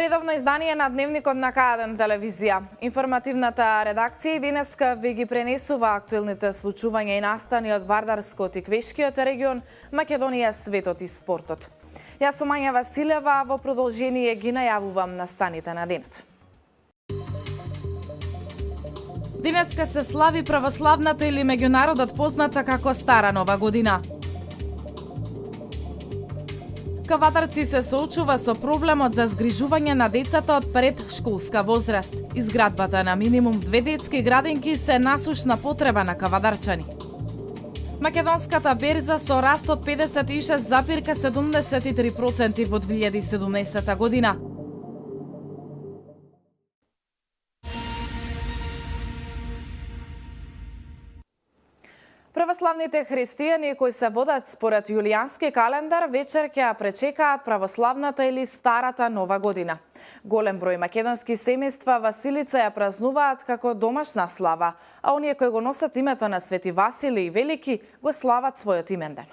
редовно издание на Дневникот на К1 телевизија. Информативната редакција и денеска ви ги пренесува актуелните случувања и настани од Вардарскот и Квешкиот регион, Македонија, светот и спортот. Јас сум Мања Василева, во продолжение ги најавувам настаните на денот. Денеска се слави православната или меѓународот позната како Стара Нова година. Кавадарци се соочува со проблемот за згрижување на децата од предшколска возраст. Изградбата на минимум 2 детски градинки се насушна потреба на кавадарчани. Македонската берза со раст од 56,73% во 2017 година. Православните христијани кои се водат според јулијански календар вечер ќе ја пречекаат православната или Старата Нова година. Голем број македонски семејства Василица ја празнуваат како домашна слава, а оние кои го носат името на Свети Василий Велики го слават својот именден.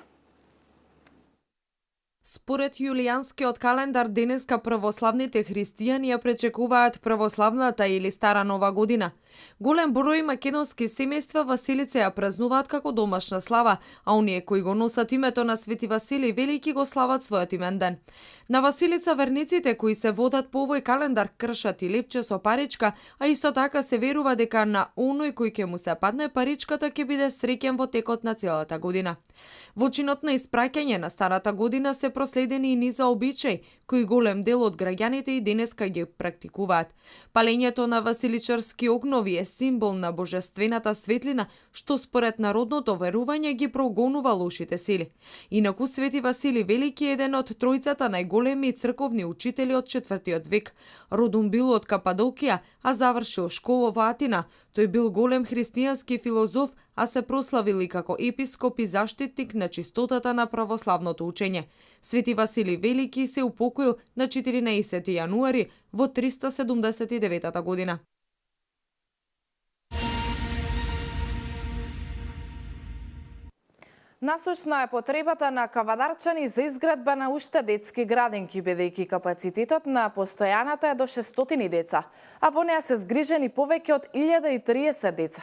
Според јулијанскиот календар, денеска православните христијани ја пречекуваат православната или Стара Нова година. Голем број македонски семејства Василица ја празнуваат како домашна слава, а оние кои го носат името на Свети Василий Велики го слават својот именден. На Василица верниците кои се водат по овој календар кршат и лепче со паричка, а исто така се верува дека на оној кој ќе му се падне паричката ќе биде среќен во текот на целата година. Во чинот на испраќање на Старата година се проследени и низа обичаи, кои голем дел од граѓаните и денеска ги практикуваат. Палењето на василичарски огнови е символ на божествената светлина, што според народното верување ги прогонува лошите сили. Инаку Свети Василий Велики е еден од тројцата најголеми црковни учители од 4 век. Родом бил од Кападокија, а завршил школа во Атина. Тој бил голем христијански филозоф, а се прославил и како епископ и заштитник на чистотата на православното учење. Свети Василий Велики се упокоил на 14 јануари во 379 година. Насушна е потребата на кавадарчани за изградба на уште детски градинки, бидејќи капацитетот на постојаната е до 600 деца, а во неа се згрижени повеќе од 1030 деца.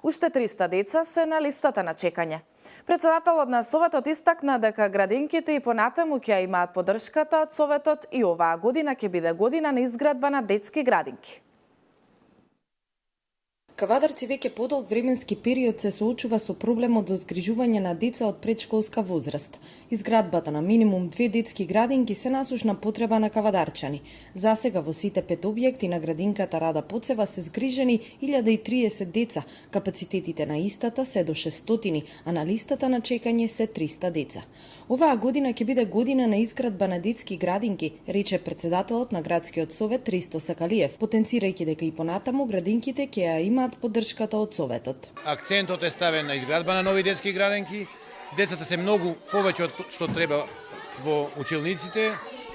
Уште 300 деца се на листата на чекање. Председателот на Советот истакна дека градинките и понатаму ќе имаат поддршката од Советот и оваа година ќе биде година на изградба на детски градинки. Кавадарци веќе подолг временски период се соочува со проблемот за згрижување на деца од предшколска возраст. Изградбата на минимум 2 детски градинки се насушна потреба на кавадарчани. Засега во сите 5 објекти на градинката Рада Поцева се згрижени 1030 деца. Капацитетите на истата се до 600, а на листата на чекање се 300 деца. Оваа година ќе биде година на изградба на детски градинки, рече председателот на градскиот совет Ристо Сакалиев, потенцирајќи дека и понатаму градинките ќе ја имаат поддршката од Советот. Акцентот е ставен на изградба на нови детски градинки. Децата се многу повеќе од што треба во училниците.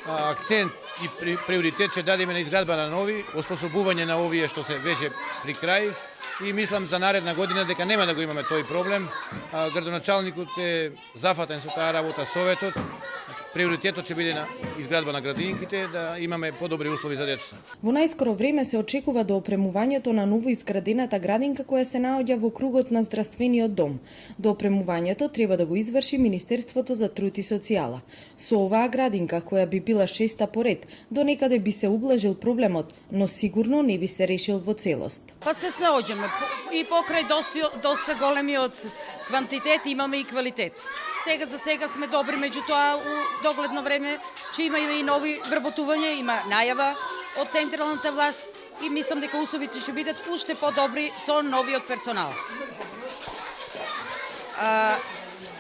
Акцент и приоритет ќе дадеме на изградба на нови, оспособување на овие што се веќе при крај. И мислам за наредна година дека нема да го имаме тој проблем. Градоначалникот е зафатен со таа работа, Советот. Приоритетот ќе биде на изградба на градинките, да имаме подобри услови за децата. Во најскоро време се очекува до опремувањето на ново изградената градинка која се наоѓа во кругот на здравствениот дом. До опремувањето треба да го изврши Министерството за труд и социјала. Со оваа градинка, која би била 6-та поред, до некаде би се ублажил проблемот, но сигурно не би се решил во целост. Па се снаоѓаме и покрај доста големиот квантитет имаме и квалитет. Сега за сега сме добри, меѓутоа у догледно време ќе има и нови вработувања, има најава од централната власт и мислам дека условите ќе бидат уште подобри со новиот персонал.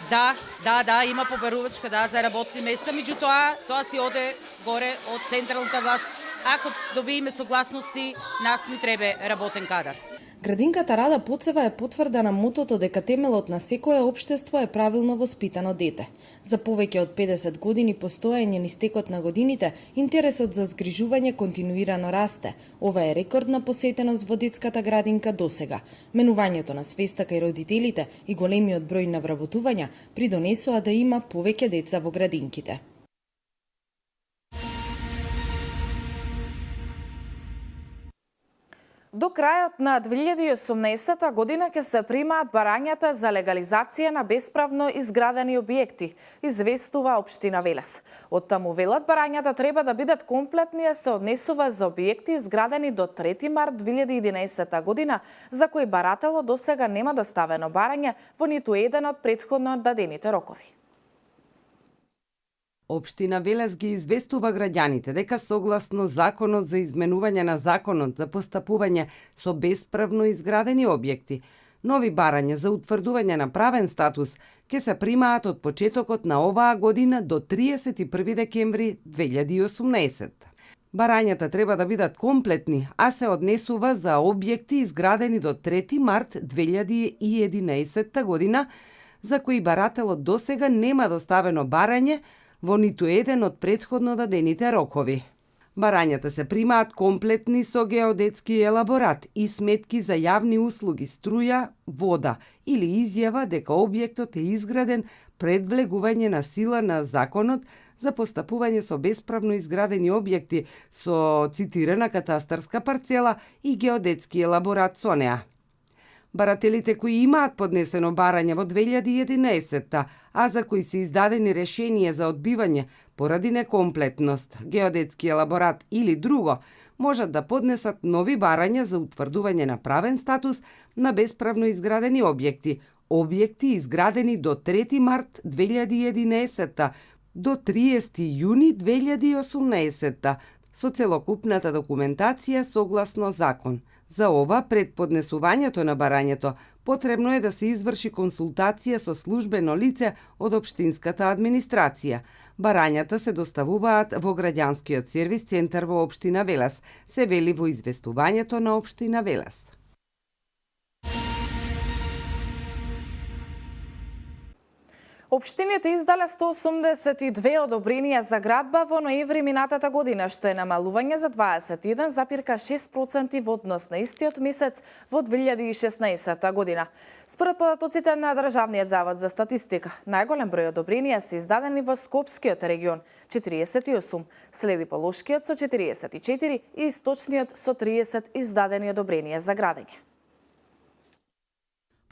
Да, има побарувачка за работни места, меѓутоа тоа си оде горе од централната власт. Ако добиеме согласности, нас ни треба работен кадар. Градинката Рада Поцева е потврда на мотото дека темелот на секое општество е правилно воспитано дете. За повеќе од 50 години постоење низ текот на годините, интересот за згрижување континуирано расте. Ова е рекордна посетеност во детската градинка досега. Менувањето на свеста кај родителите и големиот број на вработувања придонесоа да има повеќе деца во градинките. До крајот на 2018 година ќе се примаат барањата за легализација на бесправно изградени објекти, известува Општина Велес. Од таму велат барањата треба да бидат комплетни, а се однесува за објекти изградени до 3 март 2011 година, за кои барателот досега нема доставено барање во ниту еден од претходно дадените рокови. Општина Велес ги известува граѓаните дека согласно Законот за изменување на Законот за постапување со бесправно изградени објекти, нови барања за утврдување на правен статус ќе се примаат од почетокот на оваа година до 31 декември 2018. Барањата треба да бидат комплетни, а се однесува за објекти изградени до 3 март 2011 година, за кои барателот досега нема доставено барање во ниту еден од претходно дадените рокови. Барањата се примаат комплетни со геодетски елаборат и сметки за јавни услуги, струја, вода или изјава дека објектот е изграден пред влегување на сила на Законот за постапување со бесправно изградени објекти со цитирана катастарска парцела и геодетски елаборат со неа. Барателите кои имаат поднесено барање во 2011, а за кои се издадени решенија за одбивање поради некомплетност, геодетски елаборат или друго, можат да поднесат нови барања за утврдување на правен статус на бесправно изградени објекти, објекти изградени до 3 март 2011 до 30 јуни 2018 со целокупната документација согласно закон. За ова, пред поднесувањето на барањето, потребно е да се изврши консултација со службено лице од општинската администрација. Барањата се доставуваат во граѓанскиот сервис центар во Општина Велес, се вели во известувањето на Општина Велес. Општините издале 182 одобренија за градба во ноември минатата година, што е намалување за 21,6% во однос на истиот месец во 2016 година. Според податоците на Државниот завод за статистика, најголем број одобренија се издадени во Скопскиот регион 48, следи Полошкиот со 44 и Источниот со 30 издадени одобренија за градење.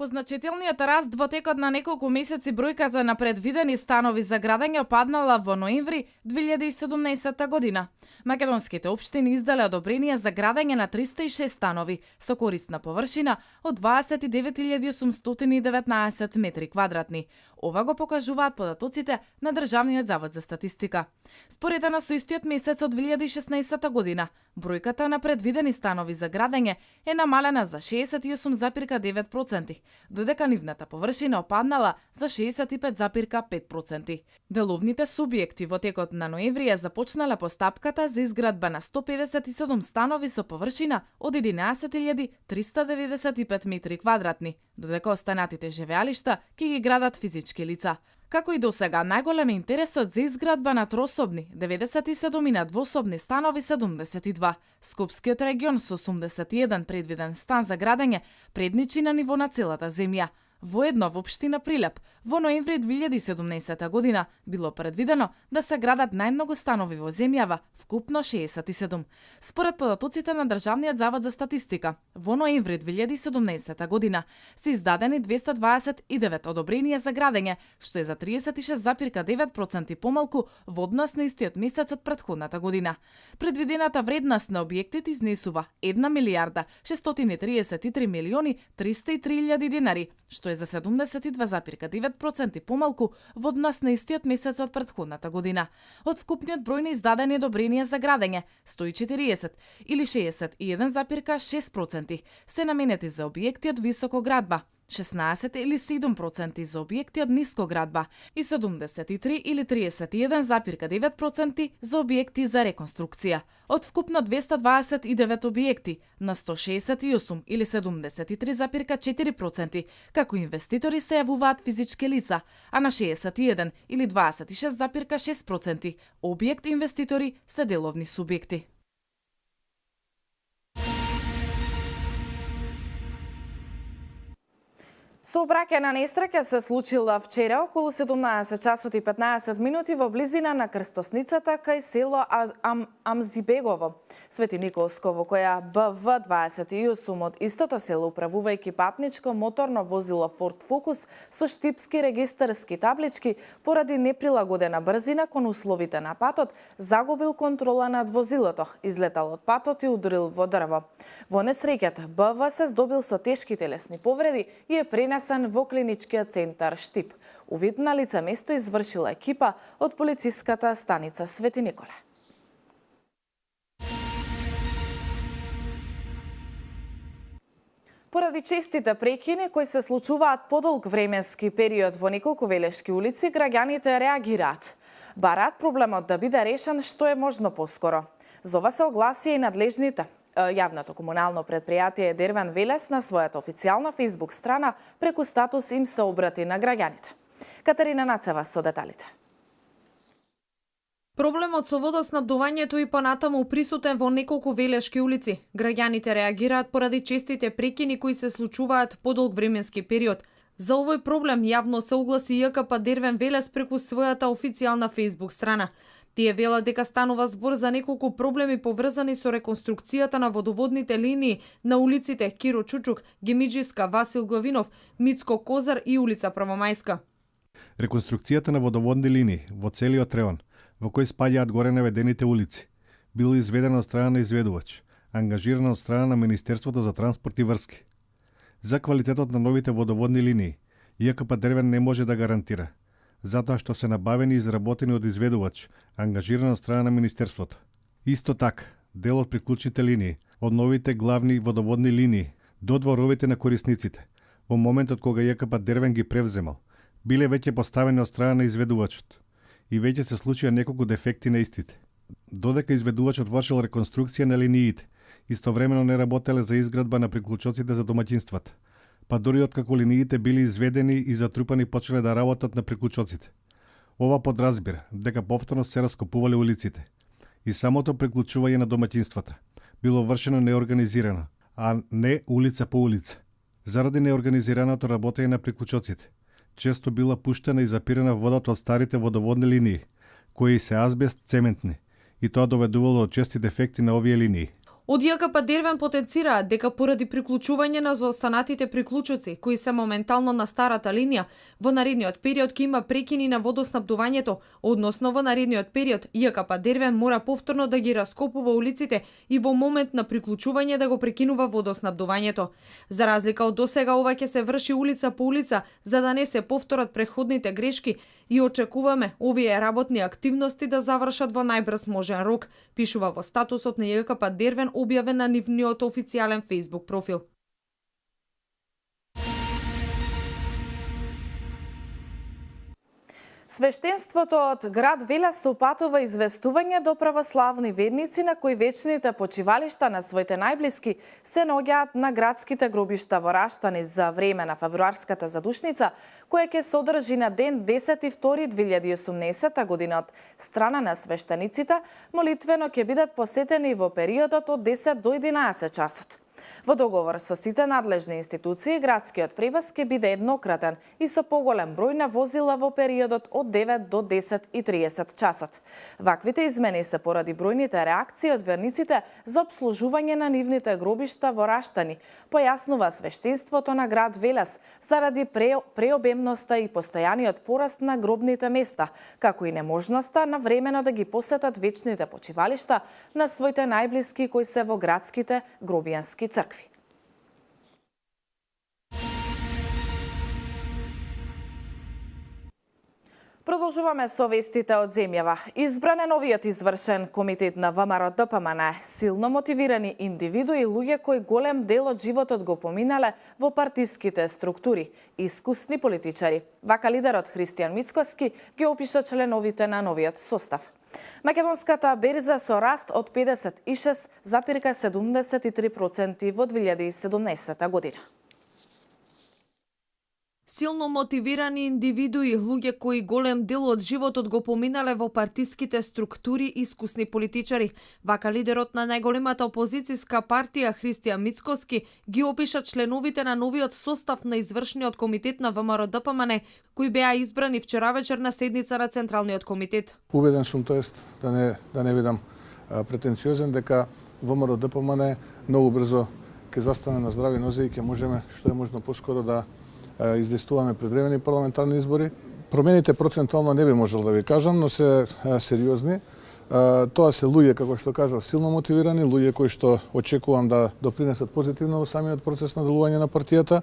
По значителниот раст во текот на неколку месеци бројката на предвидени станови за градење опаднала во ноември 2017 година. Македонските општини издале одобренија за градење на 306 станови со корисна површина од 29.819 метри квадратни. Ова го покажуваат податоците на Државниот завод за статистика. Споредено со истиот месец од 2016 година, бројката на предвидени станови за градење е намалена за 68,9%, додека нивната површина опаднала за 65,5%. Деловните субјекти во текот на ноември ја започнале постапката за изградба на 157 станови со површина од 11.395 метри квадратни, додека останатите живеалишта ќе ги градат физички лица. Како и досега, најголем е интересот за изградба на трособни 97 и на двособни станови 72. Скопскиот регион со 81 предвиден стан за градење предничи на ниво на целата земја. Воедно во општина Прилеп, во ноември 2017 година било предвидено да се градат најмногу станови во земјава, вкупно 67. Според податоците на Државниот завод за статистика, во ноември 2017 година се издадени 229 одобренија за градење, што е за 36,9% помалку во однос на истиот месец од претходната година. Предвидената вредност на објектите изнесува 1 милијарда 633 милиони 303 денари, што е за 72,9% помалку во однос на истиот месец од претходната година. Од вкупниот број на издадени одобренија за градење, 140 или 61,6% се наменети за објекти од високо градба, 16 или 7% за објекти од ниско градба и 73 или 31,9% за објекти за реконструкција. Од вкупно 229 објекти на 168 или 73,4% како инвеститори се јавуваат физички лица, а на 61 или 26,6% објект инвеститори се деловни субјекти. Сообраќајна несреќа се случила вчера околу 17 часот и 15 минути во близина на крстосницата кај село Амзибегово. Свети Николско, во која БВ-28 од истото село, управувајќи патничко моторно возило Ford Focus со штипски регистарски таблички, поради неприлагодена брзина кон условите на патот, загубил контрола над возилото, излетал од патот и ударил во дрво. Во несреќата, БВ се здобил со тешки телесни повреди и е пренесен во клиничкиот центар Штип. Увид на лице место извршила екипа од полициската станица Свети Николе. Поради честите прекини кои се случуваат подолг временски период во неколку велешки улици, граѓаните реагираат. Бараат проблемот да биде решен што е можно поскоро. За ова се огласи и надлежните. Јавното комунално предпријатие Дервен Велес на својата официјална Facebook страна преку статус им се обрати на граѓаните. Катерина Нацева со деталите. Проблемот со водоснабдувањето и понатаму присутен во неколку велешки улици. Граѓаните реагираат поради честите прекини кои се случуваат подолг временски период. За овој проблем јавно се огласи ЈКП Дервен Велес преку својата официјална Facebook страна. Тие велат дека станува збор за неколку проблеми поврзани со реконструкцијата на водоводните линии на улиците Киро Чучук, Гемиџиска, Васил Главинов, Мицко Козар и улица Правомајска. Реконструкцијата на водоводни линии во целиот реон, во кој спаѓаат горе наведените улици, било изведена од страна на изведувач, ангажирана од страна на Министерството за транспорт и врски. За квалитетот на новите водоводни линии, ЈКП Дервен не може да гарантира, затоа што се набавени и изработени од изведувач, ангажиран од страна на Министерството. Исто така, дел од приклучните линии, од новите главни водоводни линии до дворовите на корисниците, во моментот кога ЈКП Дервен ги превземал, биле веќе поставени од страна на изведувачот и веќе се случија неколку дефекти на истите. Додека изведувачот вршил реконструкција на линиите, истовремено не работеле за изградба на приклучоците за домаќинствата, па дури откако линиите били изведени и затрупани почеле да работат на приклучоците. Ова подразбира дека повторно се раскопувале улиците и самото приклучување на домаќинствата било вршено неорганизирано, а не улица по улица. Заради неорганизираното работење на приклучоците, често била пуштена и запирана водата од старите водоводни линии, кои се азбест цементни, и тоа доведувало до чести дефекти на овие линии. Од ЈКП Дервен потенцираат дека поради приклучување на заостанатите приклучоци, кои се моментално на старата линија, во наредниот период ќе има прекини на водоснабдувањето, односно во наредниот период ЈКП Дервен мора повторно да ги раскопува улиците и во момент на приклучување да го прекинува водоснабдувањето. За разлика од досега, ова ќе се врши улица по улица, за да не се повторат претходните грешки и очекуваме овие работни активности да завршат во најбрз можен рок, пишува во статусот на ЈКП Дервен објавен на нивниот официјален Facebook профил. Свештенството од град Велес сопатува известување до православни верници на кои вечните почивалишта на своите најблиски се наоѓаат на градските гробишта во Раштани за време на февруарската задушница, која ќе се одржи на ден 10.2.2018 година од страна на свештениците, молитвено ќе бидат посетени во периодот од 10 до 11 часот. Во договор со сите надлежни институции, градскиот превоз ќе биде еднократен и со поголем број на возила во периодот од 9 до 10:30 часот. Ваквите измени се поради бројните реакции од верниците за обслужување на нивните гробишта во Раштани, појаснува свештенството на град Велес заради преобемноста и постојаниот пораст на гробните места, како и неможноста на времено да ги посетат вечните почивалишта на своите најблиски кои се во градските гробијански цркви. Продолжуваме со вестите од земјава. Избран е новиот извршен комитет на ВМРО ДПМН, силно мотивирани индивидуи и луѓе кои голем дел од животот го поминале во партиските структури, искусни политичари. Вака лидерот Христијан Мицкоски ги опиша членовите на новиот состав. Македонската берза со раст од 56,73% во 2017 година. Силно мотивирани индивидуи, луѓе кои голем дел од животот го поминале во партиските структури, искусни политичари. Вака лидерот на најголемата опозицијска партија Христијан Мицкоски ги опиша членовите на новиот состав на извршниот комитет на ВМРО ДПМН, кои беа избрани вчера вечер на седница на Централниот комитет. Убеден сум, да не бидам претенциозен, дека ВМРО ДПМН многу брзо ќе застане на здрави нозе и ќе можеме што е можно поскоро да издействуваме предвремени парламентарни избори. Промените процентуално не би можел да ви кажам, но се сериозни. Тоа се луѓе, како што кажав, силно мотивирани, луѓе кои што очекувам да допринесат позитивно во самиот процес на делување на партијата.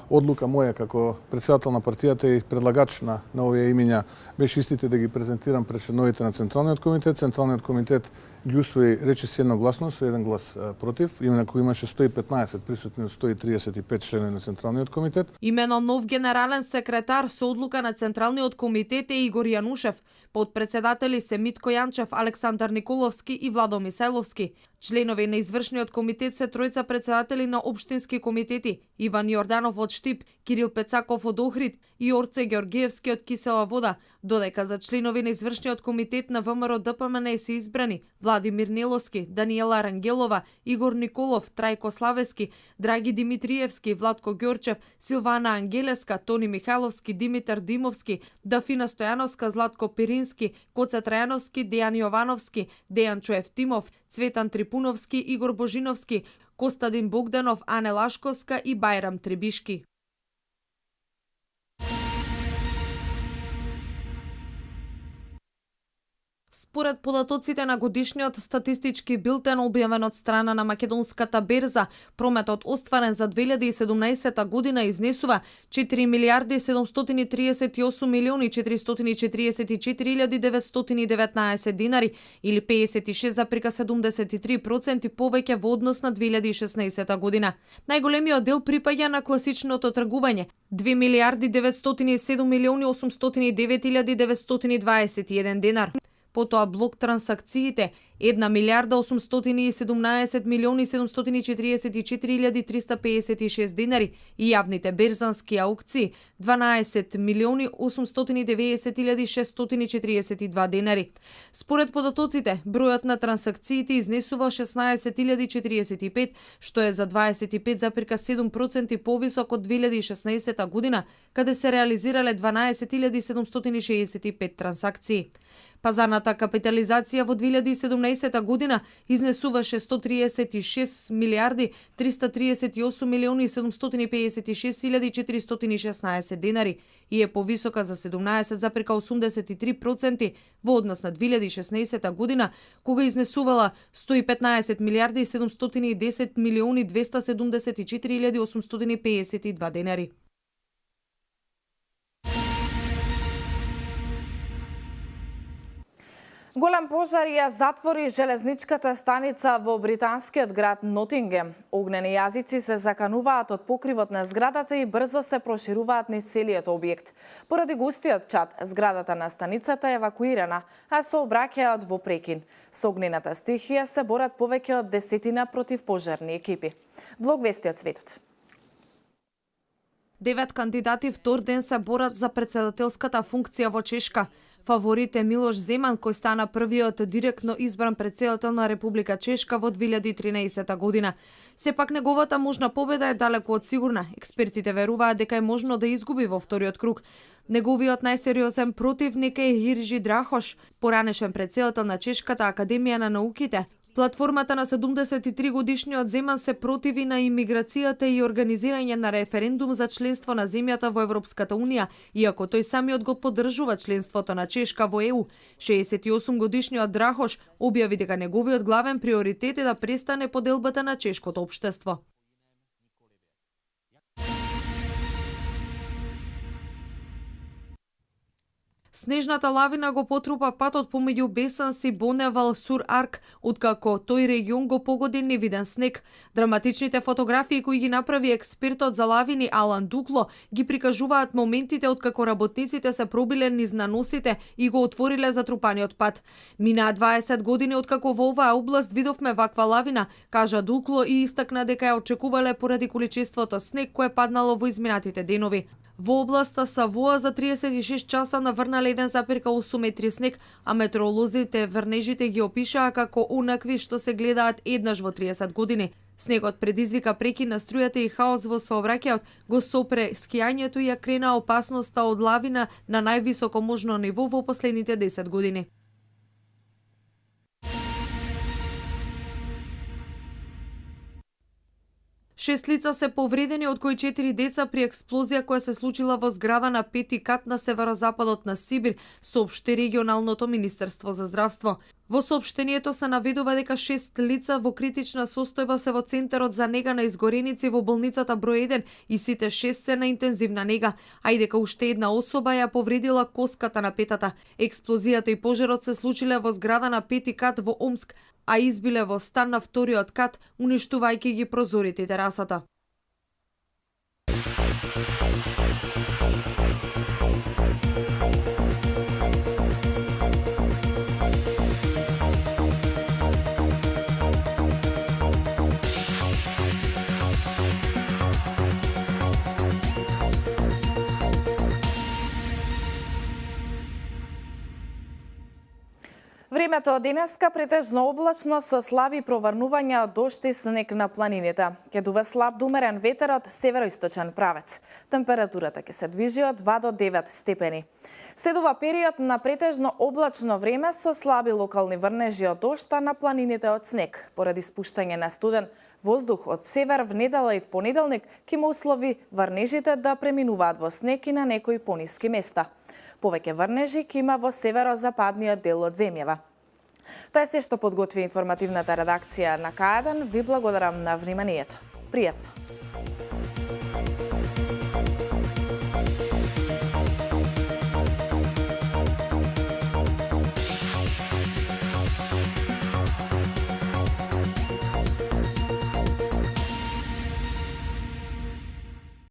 Одлука моја како председател на партијата и предлагач на овие имиња беше истите да ги презентирам пред членовите на Централниот комитет. Централниот комитет ги усвои речиси едногласно со еден глас против, именно кој имаше 115 присутни од 135 членови на Централниот комитет. Имено нов генерален секретар со одлука на Централниот комитет е Игор Јанушев. Подпредседатели се Митко Јанчев, Александар Николовски и Владо Мисајловски. Членови на извршниот комитет се тројца председатели на општински комитети: Иван Јорданов од Штип, Кирил Пецаков од Охрид и Орце Георгиевски од Кисела Вода, додека за членови на извршниот комитет на ВМРО ДПМН се избрани Владимир Неловски, Даниела Рангелова, Игор Николов, Трајко Славевски, Драги Димитриевски, Владко Ѓорчев, Силвана Ангелеска, Тони Михайловски, Димитар Димовски, Дафина Стојановска, Златко Пирински, Коца Трајановски, Дејан Јовановски, Дејан Чоевтимов, Цветан Трипуновски, Игор Божиновски, Костадин Богданов, Ане Лашковска и Бајрам Требишки. Според податоците на годишниот статистички билтен објавен од страна на Македонската берза, прометот остварен за 2017 година изнесува 4 милиарди 738 милиони 444.919 динари или 56,73% повеќе во однос на 2016 година. Најголемиот дел припаѓа на класичното тргување 2 милиарди 907 милиони 809.921 динар. Потоа блок трансакциите 1 милиарда 817 милиони 744.356 динари и јавните берзански аукции 12 милиони 890.642 динари. Според податоците, бројот на трансакциите изнесува 16.045, што е за 25,7% повисок од 2016 година, каде се реализирале 12.765 трансакции. Пазарната капитализација во 2017 година изнесуваше 136 милиарди 338 милиони 756.416 динари и е повисока за 17,83% во однос на 2016 година, кога изнесувала 115 милиарди 710 милиони 274.852 динари. Голем пожар ја затвори железничката станица во британскиот град Нотингем. Огнени јазици се закануваат од покривот на зградата и брзо се прошируваат низ целиот објект. Поради густиот чад, зградата на станицата е евакуирана, а сообраќајот во прекин. Со огнената стихија се борат повеќе од 10 противпожарни екипи. Блог вести од светот. 9 кандидати втор ден се борат за председателската функција во Чешка. Фаворит е Милош Земан, кој стана првиот директно избран председател на Република Чешка во 2013 година. Сепак неговата можна победа е далеку од сигурна. Експертите веруваат дека е можно да изгуби во вториот круг. Неговиот најсериозен противник е Јиржи Драхош, поранешен председател на Чешката академија на науките. Платформата на 73 годишниот Земан се противи на имиграцијата и организирање на референдум за членство на земјата во Европската унија, иако тој самиот го поддржува членството на Чешка во ЕУ. 68 годишниот Драхош објави дека неговиот главен приоритет е да престане поделбата на чешкото општество. Снежната лавина го потрупа патот помеѓу Бесанс и Боневал Сур Арк, откако тој регион го погоди невиден снег. Драматичните фотографии кои ги направи експертот за лавини Алан Дукло ги прикажуваат моментите откако работниците се пробиле низ наносите и го отвориле затрупаниот пат. Минаа 20 години откако во оваа област видовме ваква лавина, кажа Дукло и истакна дека ја очекувале поради количеството снег кое паднало во изминатите денови. Во областа Савоа за 36 часа наврнале 1,8 метри снег, а метеоролозите врнежите ги опишаа како онакви што се гледаат еднаш во 30 години. Снегот предизвика прекин на струјата и хаос во сообраќајот, го сопре скијањето и ја крена опасноста од лавина на највисоко можно ниво во последните 10 години. 6 лица се повредени, од кои 4 деца при експлозија која се случила во зграда на 5-ти кат на северозападот на Сибир, соопшти регионалното Министерство за здравство. Во соопштението се наведува дека 6 лица во критична состојба се во центарот за нега на изгореници во болницата број 1 и сите 6 се на интензивна нега, а и дека уште една особа ја повредила коската на петата. Експлозијата и пожарот се случиле во зграда на 5-ти кат во Омск, а избиле во стан на вториот кат, уништувајќи ги прозорите и терасата. Времето од денеска претежно облачно со слаби проврнувања од дожд и снег на планините. Ќе дува слаб до умерен ветер од североисточен правец. Температурата ќе се движи од 2 до 9 степени. Следува период на претежно облачно време со слаби локални врнежи од дожд, а на планините од снег. Поради спуштање на студен воздух од север в недела и в понеделник ќе му услови врнежите да преминуваат во снег и на некои пониски места. Повеќе врнежи ќе има во северозападниот дел од земјава. Тоа е се што подготви информативната редакција на К1. Ви благодарам на вниманието. Пријатно!